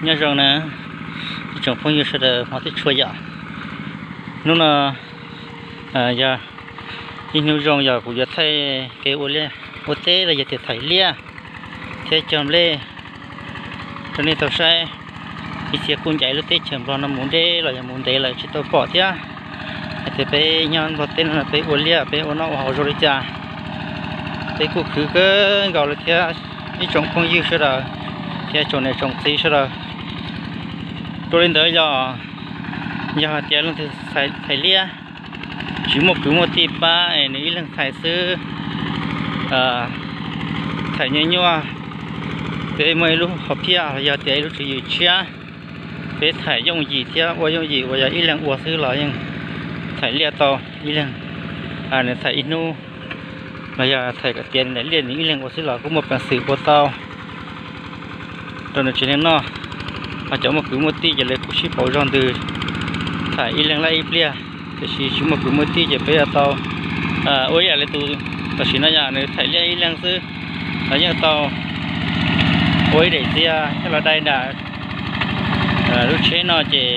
Nyob zoo na, ib tsoom phooj ywg sawv daws hmov thiab tshua yom. Hnub no yog ib hnub zoo yog kuv yuav thaij kev ua liaj ua teb los yog tias thaim liaj thiab cog nplej rau nej tau saib. Ib txhia kuj ncaim lub teb chaws Nplog no mus deb los yog mus ntev lawm tsis tau pom thiab. Hais tias peb nyob Nplog teb no peb ua liaj peb ua noj ua haus zoo li cas, peb kuj khwv kawg nkaus li thiab ib tsoom phooj ywg sawv daws thiab tsoom niam tsoom txiv sawv daws. Dua li ntawd yog, yog hais tias leej twg thaim liaj tsis muaj kwv muaj tij pab es nws ib leeg thaim xwb, thaim nyuaj nyuaj, peb muaj ib lub hom phiaj los yog tias ib lub tswv yim tshiab, peb thaim yooj yim thiab ua yooj yim uas yog ib leeg ua xwb los yeej thaim liaj tau ib leeg, nws thaim ib hnub los yog thaim kom tiav daim liaj nws ib leeg ua xwb los kuj muaj peev xwm ua tau rau nws tsev neeg noj. Ho cov muaj kwv muaj tij ces lawv kuj sib pauv zog ntws thaim ib leeg laj ib pliag, tiam sis tsis muaj kwv muaj tij ces peb yuav tau ua ib yam li tus tam sim no yog nws thaim liaj ib leeg xwb los yeej tau ua ib daim txiag coj los dai nram lub tsheb no ces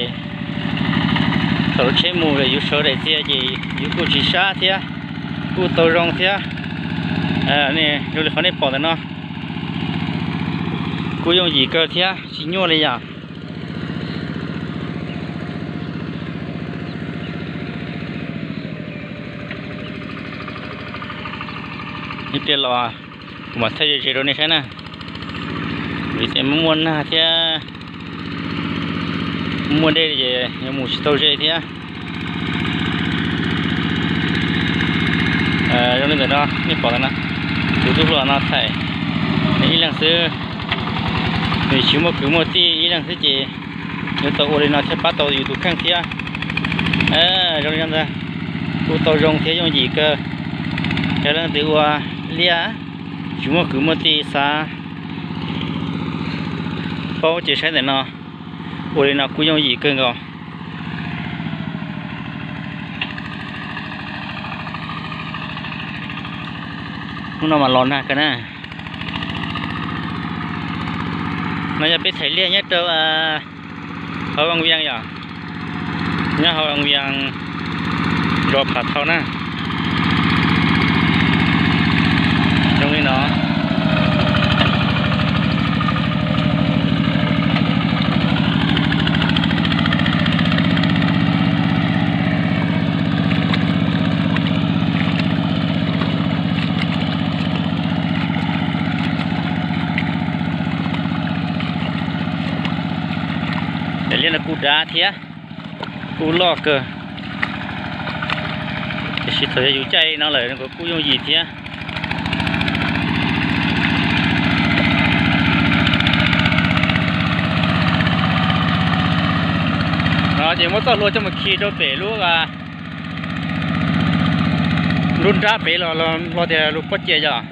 thaum lub tsheb mus yuav sawv daim txiag ces yus kuj tsis sab thiab, kuj tau zoo thiab. Zoo li qhov nej pom ntawm no kuj yooj yim kawg thiab tsis nyuaj li yom. Ib pliag los kuv mam thaij ze ze rau nej saib na, vim tias muaj nag thiab muaj dej ces yuav mus tsis tau ze thiab. Zoo li ntawm no nej pom ntawm no, tus tub hluas no thaim nws ib leeg xwb, nws tsis muaj kwv muaj tij ib leeg xwb ces yuav tau ua li no thiaj pab tau yus tus kheej thiab. Zoo li no ntag, kuj tau zoo thiab yooj yim kawg. Yog leej twg ua liaj tsis muaj kwv muaj tij xav paub ces saib ntawm no, ua li no kuj yooj yim kawg nkaus. Hnub no mas los nag kawg na. No yog peb thaim liaj nyob rau hauv Vaj Vias yom, nyob hauv Vaj Vias zos Phav Thau na. Zoo li no. Daim liaj no kuj dav thiab, kuj loj kawg, tiam sis thaum yog yus caij li no lawm kuj yooj yim thiab. No ces muab txoj hlua coj mus khi rau pem lub, lub nrab pem los, los tias lub pob cia yom.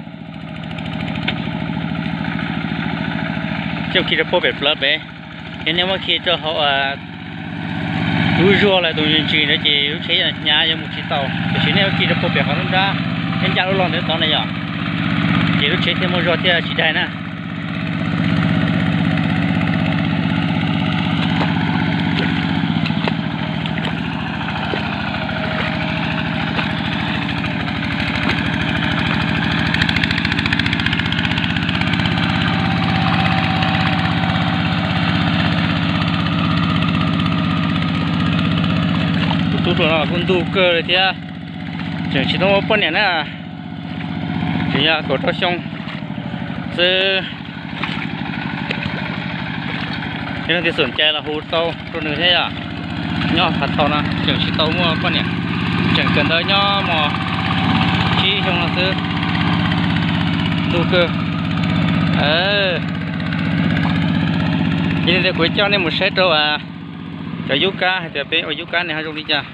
Coj khi rau puag pem plawv pem, yog nej muab khi rau hauv lub zuag los tus ntsis ntsis ntawd ces lub tsheb hnyav yuav mus tsis tau, tiam sis nej muab khi rau puag pem qhov lub nrab, ib ncaj lub log ntawd tod na yom, ces lub tsheb thiaj muaj zog thiaj tsis dai na. Tus tub hluas no kuj ntug kawg li thiab, tseem tsis tau muaj poj niam na, tseem yog kaum rau xyoo xwb. Yog leej twg xom cai los hu tau rau nws thiab yom. Nyob Phav Thau no tseem tsis tau muaj poj niam, tseem kawm ntawv nyob mos tsib xyoo no xwb. Ntug kawg. Yog li ntawd kuv coj nej mus saib rau cov yub kab hais tias peb ua yub kab ne ho zoo li cas.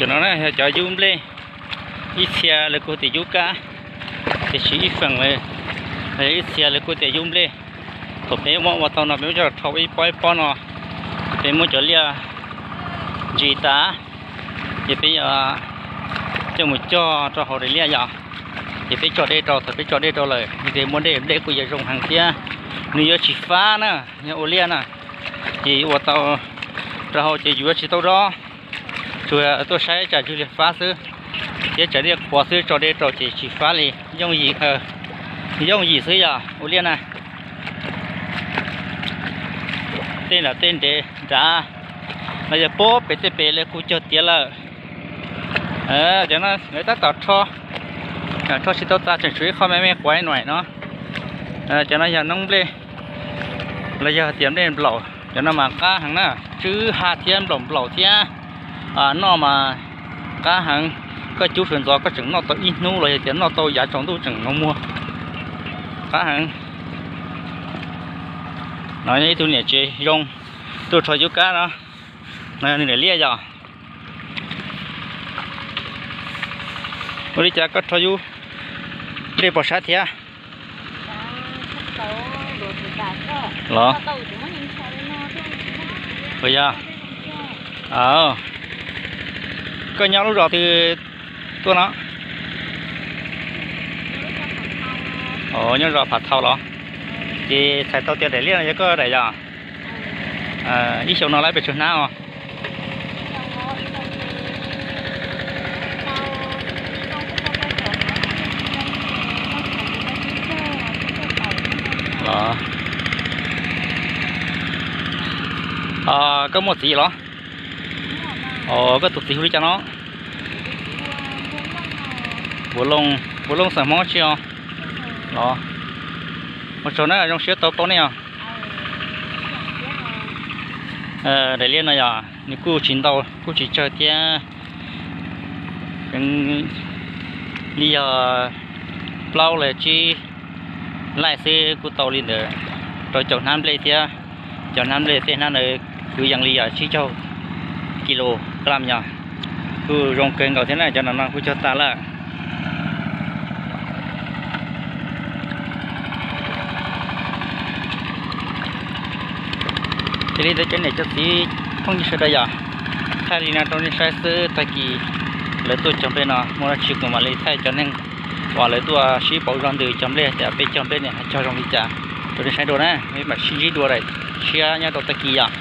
No na yog cov yub nplej, ib txhia lawv kuj tias yub kab, tiam sis ib feem lawv, ib txhia lawv kuj tias yub nplej. Thaum peb muab ua tau no peb muab coj rho ib pob ib pob no, peb muab cov liaj ntsis tas, ces peb yuav coj mus cog rau hauv daim liaj yom. Ces peb tso dej rau, thaum peb tso dej rau lawm ces muaj dej, dej kuj yuav zoo heev thiab nws yuav tsis fab na, yog ua liaj na. Ces ua tau rau hauv ces yuav tsis tau dob, tsuas tuaj saib tsam tsw li fab xwb, thiab tsam dej qhuav xwb tso dej rau ces tsis fab li, yooj yim, yooj yim xwb yog ua liaj na. Tej nram tej ntev nrad los yog pem tej pem lawv kuj cog tiav lawm. Cov no lawv tab tom rho, rho tsis tau tas tseem tshuav ib qho me me quav ib nuam no. Cov no yog noob nplej los yog tias nplej nplaum, cov no mas qab heev na, tsw ha thiab nplaum nplaum thiab, noj mas qab heev. Koj cub sawv ntxov koj tseem noj tau ib hnub los yog tias noj tau yav tsaus ntuj tseem nov muag, qab heev. No yog ib tug niam tsev zoo tuaj rho yub kab no, no yog nws daim liaj yog. Ua li cas koj rho yub nplej pos sab thiab los? Yog, koj nyob lub zos twg tuaj no? Nyob zos Phav Thau los? Ces txhais tau tias daim liaj no yog koj daim yog? Ib xyoo no lawv pes tsawg hnab os? Los, koj muaj txiv los? Os, koj tus txiv hu li cas no? Npuav Looj, Npuav Looj xeem Hmoob tsi os? Los, ua tsaug na, zoo siab tau paub nej os. Daim liaj no yog nws kuj tsis ntau kuj tsis tsawg thiab, li yog plaub los tsib laij xwb kuj tau li ntawd rau caum hnab nplej thiab. Cov hnab nplej tej hnab ntawd kwv yees li yog tsib caug kis lus gram yog, kuj zoo kawg nkaus thiab na. Cov no no kuj cog tas lawm. Ces li ntawd cov niam cov txiv phooj ywg sawv daws yog, thaij li no rau nej saib xwb, tag kis lawv tuaj cog nplej no muaj dab tsi kuv mam li thaij cov neeg uas lawv tuaj sib pauv zog ntws cog nplej tias peb cog nplej no cog zoo li cas rau nej saib dua na. Peb mam sib ntsib dua daim tshiab nyob rau tag kis yom.